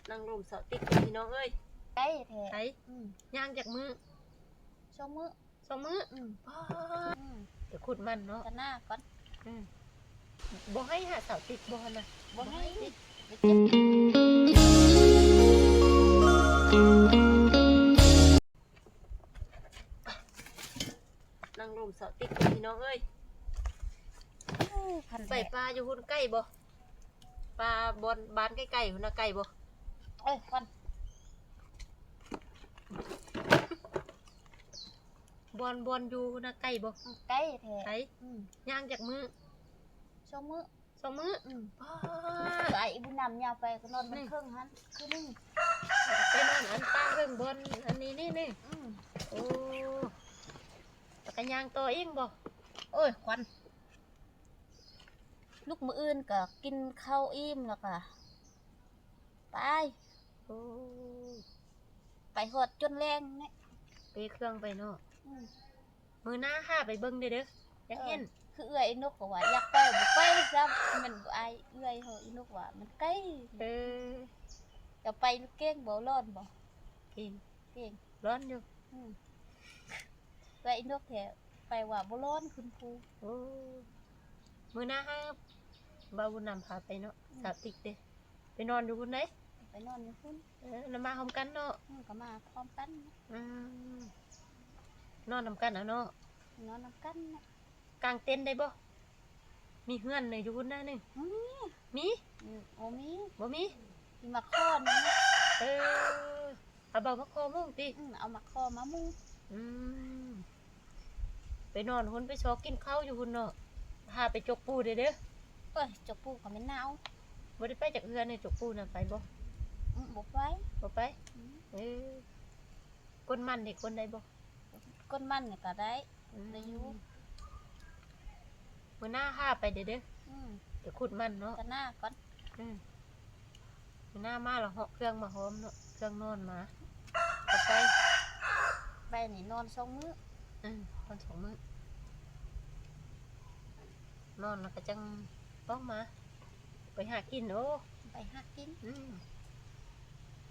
ນັ່ງລົມສາວຕິກພີ່ນ້ອງເອີຍ ໄກແທ້ ໄກ ອືມ ຍ່າງຈັກມື້? ສອງມື້ ສອງມື້ ອືມ ປ້າ ອືມ ໄປຂຸດມັນເນາະ ກະໜ້າກ່ອນ ອືມ ບໍ່ໃຫ້ຫາສາວຕິກບໍ່ຫັ້ນນະ? ບໍ່ໃຫ້ ບໍ່ໃຫ້ຕິ ໄປເກັບ ນັ່ງລົມສາວຕິກພີ່ນ້ອງເອີຍ ໂອ້ຍ ໄປປ່າຢູ່ພຸ້ນໄກບໍ່? ປ່າບ່ອນບ້ານໄກໆພຸ້ນນະ ໄກບໍ່? ໂອ້ຍ ຄວັນ ບ່ອນ ບ່ອນຢູ່ພຸ້ນນະ ໄກບໍ່? ອືມ ໄກແທ້ ໄກ ອືມ ຍ່າງຈັກມື້? ສອງມື້ ສອງມື້ ອືມ ປ້າ ໄອ້ບຸນນຳຍາວໄປ ກໍນອນມັນເຄິ່ງຫັ້ນ ຄືໜຶ່ງ ໄປນອນອັນປ່າເຄິ່ງບ່ອນອັນນີ້ນີ້ນີ້ ອືມ ໂອ້ ແລ້ວກໍຍ່າງຕໍ່ອີກບໍ່? ໂອ້ຍ ຄວັນ ລຸກມື້ອື່ນກໍກິນເຂົ້າອີ່ມ ແລ້ວກໍໄປ ໂອ້ ໄປຮອດຈົນແລງແຫຼະ ເປ້ເຄື່ອງໄປເນາະ ອືມ ມື້ໜ້າຫາໄປເບິ່ງເດີ້ ຢາກເຫັນ ເອີ ຄືເອື້ອຍອີນົກກໍວ່າຢາກໄປ ບໍ່ໄປຊ້ຳ ແມ່ນອ້າຍເອື້ອຍເຮົາ ອີນົກວ່າມັນໄກ ເອີ ຈະໄປເກັ່ງບໍ່ ຮ້ອນບໍ່? ເກັ່ງ ເກັ່ງ ຮ້ອນຢູ່ ອືມ ແຕ່ອີນົກແທ້ ໄປວ່າບໍ່ຮ້ອນຂຶ້ນພູ ໂອ້ ມື້ໜ້າຫາບ່າວບຸນນຳພາໄປເນາະ ອືມ ສາວຕິກເດ້ ໄປນອນຢູ່ພຸ້ນເດ້ ໄປນອນຢູ່ພຸ້ນ ເອີ ແລ້ວມາພ້ອມກັນເນາະ ອືມ ກໍມາພ້ອມກັນ ອືມ ນອນນຳກັນເອົາເນາະ ນອນນຳກັນເນາະ ກາງເຕັນໄດ້ບໍ່? ມີເຮືອນຢູ່ພຸ້ນນະນີ້ ບໍ່ມີ ມີ ອືມ ບໍ່ມີ ບໍ່ມີ ມີໝາກຄໍ່ນີ້ ເອີ ເອົາເບົາໝາກຄໍ່ມຸງຕິ ອືມ ເອົາໝາກຄໍ່ມາມຸງ ອືມ ໄປນອນພຸ້ນ ໄປຊອກກິນເຂົ້າຢູ່ພຸ້ນເນາະ ຫາໄປຈົກປູເດີ້ ໂອ້ຍ ຈົກປູກໍແມ່ນໜາວ ບໍ່ໄດ້ໄປຈັກເທື່ອນີ້ ຈົກປູນະ ໄປບໍ່? ອືມ ບໍ່ໄປ ບໍ່ໄປ ອືມ ເອີ ກົນມັນເດ້ ກົນໄດ້ບໍ່? ກົນມັນນີ້ກໍໄດ້ ອືມ ໄດ້ຢູ່ ມື້ໜ້າຫາໄປເດີ້ ອືມ ໄປຂຸດມັນເນາະ ກະໜ້າກ່ອນ ອືມ ມື້ໜ້າມາລະເຫາະເຄື່ອງມາພ້ອມເນາະ ເຄື່ອງນອນມາ ກໍໄປ ໄປນີ້ນອນສອງມື້ ອືມ ນອນສອງມື້ ນອນແລ້ວກໍຈັ່ງອອກມາ ໄປຫາກິນ ໂອ້ ໄປຫາກິນ ອືມ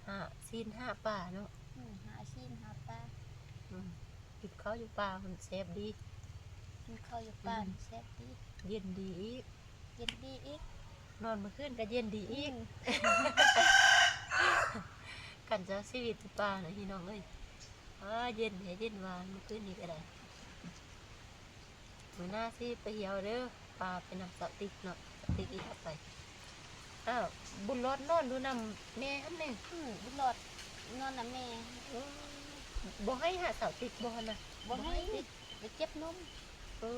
ຫາຊີ້ນຫາປາເນາະ ອືມ ຫາຊີ້ນຫາປາ ອືມ ກິນເຂົ້າຢູ່ປ່າມັນແຊບດີ ກິນເຂົ້າຢູ່ປ່າ ອືມ ມັນແຊບດີ ເຢັນດີອີກ ເຢັນດີອີກ ນອນມື້ຄືນກໍເຢັນດີອີກ ອືມ ຄັນເຈົ້າຊີວິດຢູ່ປ່ານະພີ່ນ້ອງເອີຍ ອ້າ ເຢັນແທ້ເຢັນວ່າ ມື້ຄືນນີ້ກໍໄດ້ ມື້ໜ້າຊິໄປທ່ຽວເດີ້ ພາໄປນຳສາວຕິກເນາະ ສາວຕິກອີກໄປ ອ້າວ ບຸນລອດນອນຢູ່ນຳແມ່ຫັ້ນນີ້ ອືມ ບຸນລອດນອນນຳແມ່ ເອີ ບໍ່ໃຫ້ຫາສາວຕິກບໍ່ຫັ້ນນະ? ບໍ່ໃຫ້ ບໍ່ໃຫ້ຕິ ໄປເກັບນົມ ເອີ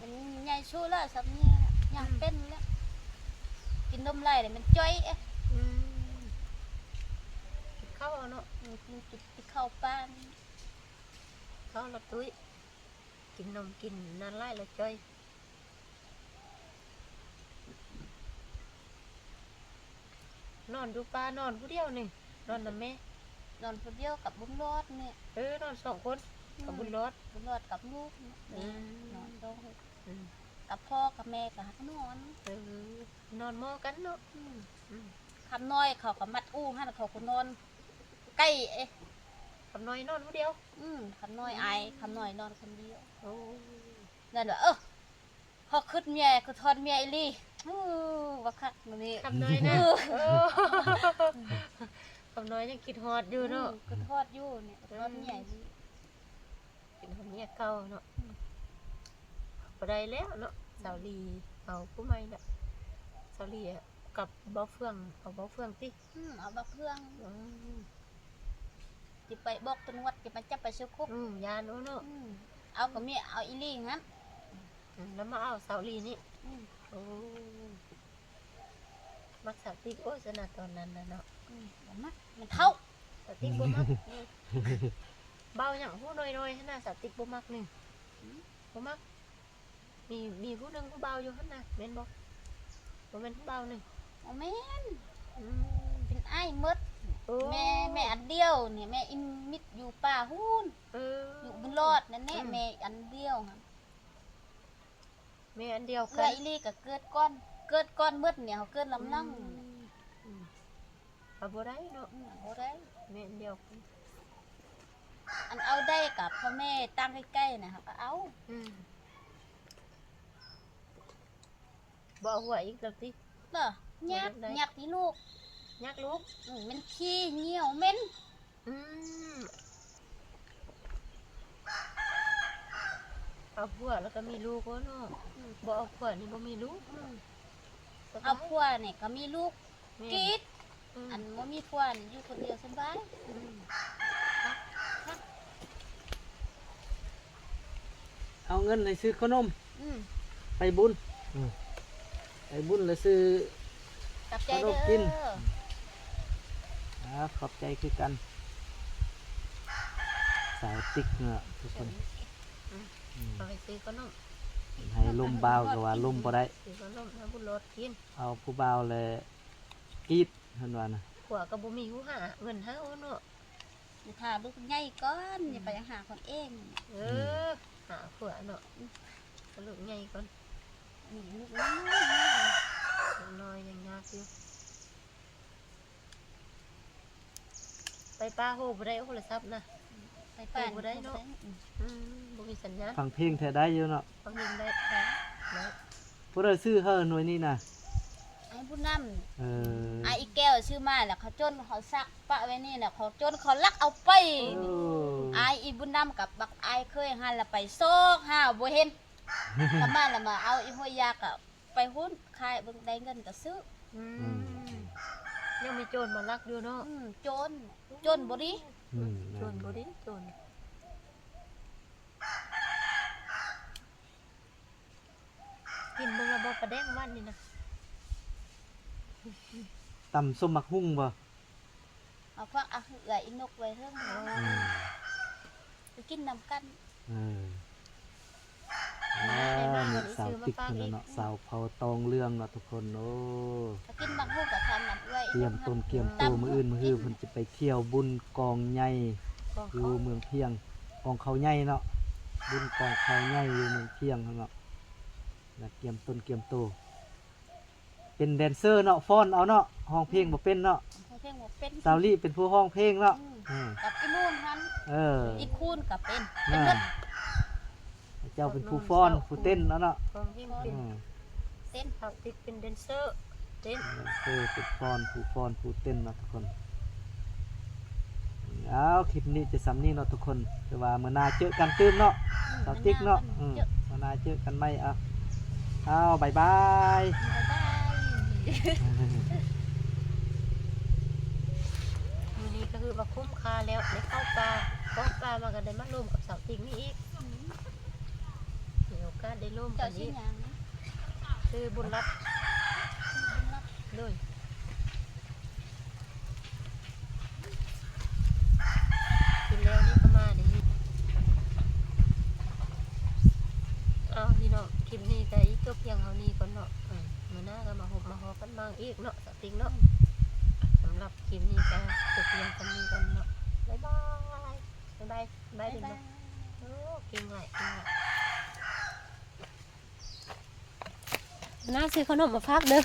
ມັນໃຫຍ່ສຸດແລ້ວ ສ່ຳນີ້ ຍ່າງເປັນແລ້ວ ອືມ ກິນນົມຫຼາຍແລ້ວມັນຈ່ອຍ ອືມ ກິນເຂົ້າເອົາເນາະ ອືມ ກິນ ກິນ ກິນເຂົ້າປ່າ ເຂົ້າລະຕຸ້ຍ ກິນນົມກິນນັ້ນຫຼາຍລະຈ່ອຍ ນອນຢູ່ປ່ານອນຜູ້ດຽວນີ້ ນອນນຳແມ່ ນອນຜູ້ດຽວກັບບຸນລອດນີ້ ເອີ ນອນສອງຄົນ ອືມ ກັບບຸນລອດ ບຸນລອດກັບລູກນີ້ ອືມ ນອນສອງຄົນ ອືມ ກັບພໍ່ກັບແມ່ກໍຫາກນອນ ເອີ ນອນໝໍ້ກັນເນາະ ອືມ ອືມ ຄຳນ້ອຍເຂົາກໍມັດອູ່ຫັ້ນ ເຂົາກໍນອນໃກ້ ເອ ຄຳນ້ອຍນອນຜູ້ດຽວ ອືມ ຄຳນ້ອຍອາຍ ອືມ ຄຳນ້ອຍນອນຄົນດຽວ ໂອ້ ນັ້ນວ່າ ເອີ ພໍຄຶດເມຍ ຄຶດຮອດເມຍອີ່ຫຼີ ໂອ້ ວ່າຄັກມື້ນີ້ ຄຳນ້ອຍນະ ເອີ ເອີ ຄຳນ້ອຍຍັງຄິດຮອດຢູ່ເນາະ ອືມ ຄິດຮອດຢູ່ນີ້ ເອີ ຄຶດຮອດເມຍອີ່ຫຼີ ຄິດຮອດເມຍເກົ່າເນາະ ອືມ ບໍ່ໄດ້ແລ້ວເນາະ ສາວຫຼີເອົາຜູ້ໃໝ່ລະ ສາວຫຼີກັບບ່າວເຟືອງ ເອົາບ່າວເຟືອງຕິ ອືມ ເອົາບ່າວເຟືອງ ອືມ ຊິໄປບອກຕຳຫຼວດ ຊິມາຈັບໄປເຊາຄຸກ ອືມ ຢ້ານເນາະ ອືມ ເອົາກໍມີເອົາອີ່ຫຼີຫັ້ນ ອືມ ແລ້ວມາເອົາສາວຫຼີນີ້ ອືມ ໂອ້ ມັກສາວຕິກໂອ້ຊະນະຕອນນັ້ນນະເນາະ ອືມ ບໍ່ມັກ ມັນເຖົ້າ ສາວຕິກບໍ່ມັກ ອືມ ບ່າວຫຍັງຜູ້ນ້ອຍໆຫັ້ນນະ ສາວຕິກບໍ່ມັກນີ້ ອືມ ບໍ່ມັກ ມີ ມີຜູ້ໜຶ່ງຜູ້ບ່າວຢູ່ຫັ້ນນະ ແມ່ນບໍ່? ບໍ່ແມ່ນຜູ້ບ່າວນີ້ ບໍ່ແມ່ນ ອືມ ເປັນອ້າຍໝົດ ໂອ້ ແມ່ ແມ່ອັນດຽວນີ້ ແມ່ອີ່ມິດຢູ່ປ່າພຸ້ນ ເອີ ຢູ່ບຸນລອດນັ້ນແຫຼະ ອືມ ແມ່ອັນດຽວຫັ້ນ ແມ່ອັນດຽວກັນ ເອື້ອຍອີ່ຫຼີກໍເກີດກ່ອນ ເກີດກ່ອນໝົດນີ້ ເຮົາເກີດລຳຫຼັງ ອືມ ອືມ. ບໍ່ໄດ້ເນາະ ອືມ ບໍ່ໄດ້ ແມ່ນດຽວ ອັນເອົາໄດ້ກໍພໍ່ແມ່ຕັ້ງໃກ້ໆນະ ເຮົາກໍເອົາ ອືມ ບໍ່ເອົາຜົວອີກແລ້ວຕິ? ບໍ່ ບໍ່ຢາກໄດ້ ຢາກມີລູກ ຢາກລູກ ອືມ ມັນຂີ້ເຫຍື້ອເໝັນ ອືມ ເອົາຜົວແລ້ວກໍມີລູກເນາະ ອືມ ບໍ່ເອົາຜົວນີ້ບໍ່ມີລູກ ອືມ ສະບາຍ ເອົາຜົວນີ້ກໍມີລູກ ແມ່ນ ກີດ ອືມ ອັນບໍ່ມີຜົວນີ້ຢູ່ຄົນດຽວສະບາຍ ອືມ ເອົາເງິນໃຫ້ຊື້ຂະໜົມ ອືມ ໄປບຸນ ອືມ ໄປບຸນແລ້ວຊື້ ຂອບໃຈເດີ ຂະໜົມກິນ ອາ ຂອບໃຈຄືກັນ ສາວຕິກເນາະທຸກຄົນ ອືມ ອືມ ເອົາໄປຊື້ຂະໜົມ ໃຫ້ລົມບ່າວກໍວ່າລົມບໍ່ໄດ້ ຊື້ຂະໜົມໃຫ້ບຸນຫຼອດກິນ ເອົາຜູ້ບ່າວແລ້ວ ກຣີດ ເພິ່ນວ່ານະ ຜົວກໍບໍ່ມີຫູຫາເງິນໃຫ້ເນາະ ໄປຖ້າລູກໃຫຍ່ກ່ອນ ອືມ ຢ່າໄປຫາຄົນເອງ ເອີ ອືມ ຫາຜົວເນາະ ອືມ ໃຫ້ລູກໃຫຍ່ກ່ອນ ອືມ ລູກນ້ອຍ ລູກນ້ອຍຍັງຍາກຢູ່ ໄຟຟ້າໂຫບໍ່ໄດ້ໂທລະສັບນະ ໄຟຟ້າໂຫບໍ່ໄດ້ເນາະ ອືມ ອືມ ບໍ່ມີສັນຍານ ຟັງເພງແທ້ໄດ້ຢູ່ເນາະ ຟັງເພງໄດ້ ໄດ້ ຜູ້ໃດຊື້ໃຫ້ໜ່ວຍນີ້ນະ? ອ້າຍບຸນນຳ ເອີ ອ້າຍອີແກ້ວຊື້ມາແລ້ວ ເຂົາໂຈນເຂົາຊັກປະໄວ້ນີ້ແຫຼະ ເຂົາໂຈນເຂົາລັກເອົາໄປ ໂອ້ ອ້າຍອີບຸນນຳກັບບັກອ້າຍເຄີຍຫັ້ນລະໄປຊອກຫາບໍ່ເຫັນ ກະມາລະມາເອົາອີຫ້ວຍຢາກະ ໄປຮຸ້ນຂາຍເບິ່ງໄດ້ເງິນກະຊື້ ອືມ ອືມ ຍັງມີໂຈນມາລັກຢູ່ເນາະ ອືມ ໂຈນ ໂຈນບໍ່ດີ ອືມ ໂຈນບໍ່ດີ ໂຈນ ກິນເບິ່ງລະບໍ່ປາແດກວັນນີ້ນະ ຕຳສົ້ມໝາກຫຸ່ງບໍ່? ເອົາຜັກອາເຮືອອີນົກໄວ້ເທິງ ອືມ ໄປກິນນຳກັນ ເອີ ນີ້ສາວຕິກເພິ່ນເນາະ ສາວເຜົ່າຕອງເຫຼືອງເນາະທຸກຄົນ ໂອ້ ກິນໝາກຫຸ່ງກໍທານນຳເອື້ອຍ ກຽມຕົນກຽມໂຕ ມື້ອື່ນມື້ຮືເພິ່ນຈະໄປທ່ຽວບຸນກອງໃຫຍ່ ຢູ່ເມືອງພຽງ ກອງເຂົ້າໃຫຍ່ເນາະ ບຸນກອງເຂົ້າໃຫຍ່ຢູ່ເມືອງພຽງເນາະ ລະກຽມຕົນກຽມໂຕ ເປັນແດນເຊີເນາະ ຟ້ອນເອົາເນາະ ຮ້ອງເພງບໍ່ເປັນເນາະ ຮ້ອງເພງບໍ່ເປັນ ສາວລີເປັນຜູ້ຮ້ອງເພງເນາະ ອືມ ອືມ ກັບອີມູນຫັ້ນ ເອີ ອີຄູນກໍເປັນ ເປັນໝົດ ເຈົ້າເປັນຜູ້ຟ້ອນ ຜູ້ເຕັ້ນເອົາເນາະ ຮ້ອງເພງເປັນ ອືມ ເຕັ້ນ ສາວຕິກເປັນແດນເຊີ ເຕັ້ນ ເອີ ເປັນຟ້ອນ ຜູ້ຟ້ອນ ຜູ້ເຕັ້ນເນາະທຸກຄົນ ເອົາ ຄລິບນີ້ຈະສ່ຳນີ້ເນາະທຸກຄົນ ແຕ່ວ່າມື້ໜ້າເຈີກັນຕື່ມເນາະ ອືມ ສາວຕິກເນາະ ມື້ໜ້າເຈີກັນໃໝ່ ເອົາ ເອົາ ບາຍບາຍ ບາຍບາຍ ມື້ນີ້ກໍຄືວ່າຄຸ້ມຄ່າແລ້ວ ໄດ້ເຂົ້າປ່າ ເຂົ້າປ່າມາກໍໄດ້ມາລົມກັບສາວຕິກນີ້ອີກ ມີໂອກາດໄດ້ລົມກັນອີກ ເຈົ້າຊິຫຍັງ ຊື້ບຸນລັບ ຊື້ບຸນລັບ ໂດຍ ກິນແລ້ວນີ້ກໍມາເດ້ ເອົາ ພີ່ນ້ອງ ຄລິບນີ້ກໍອີກຈົບພຽງເທົ່ານີ້ກ່ອນເນາະ ມື້ໜ້າກໍມາພົບມາພໍ້ກັນໃໝ່ອີກເນາະ ສາວຕິກເນາະ ສຳລັບຄລິບນີ້ກໍຈົບພຽງເທົ່ານີ້ກ່ອນເນາະ ບາຍບາຍ ບາຍບາຍ ບາຍບາຍ ໂອ້ ເກັ່ງຫຼາຍ ເກັ່ງຫຼາຍ ໜ້າຊື້ຂະໜົມມາຝາກເດີ.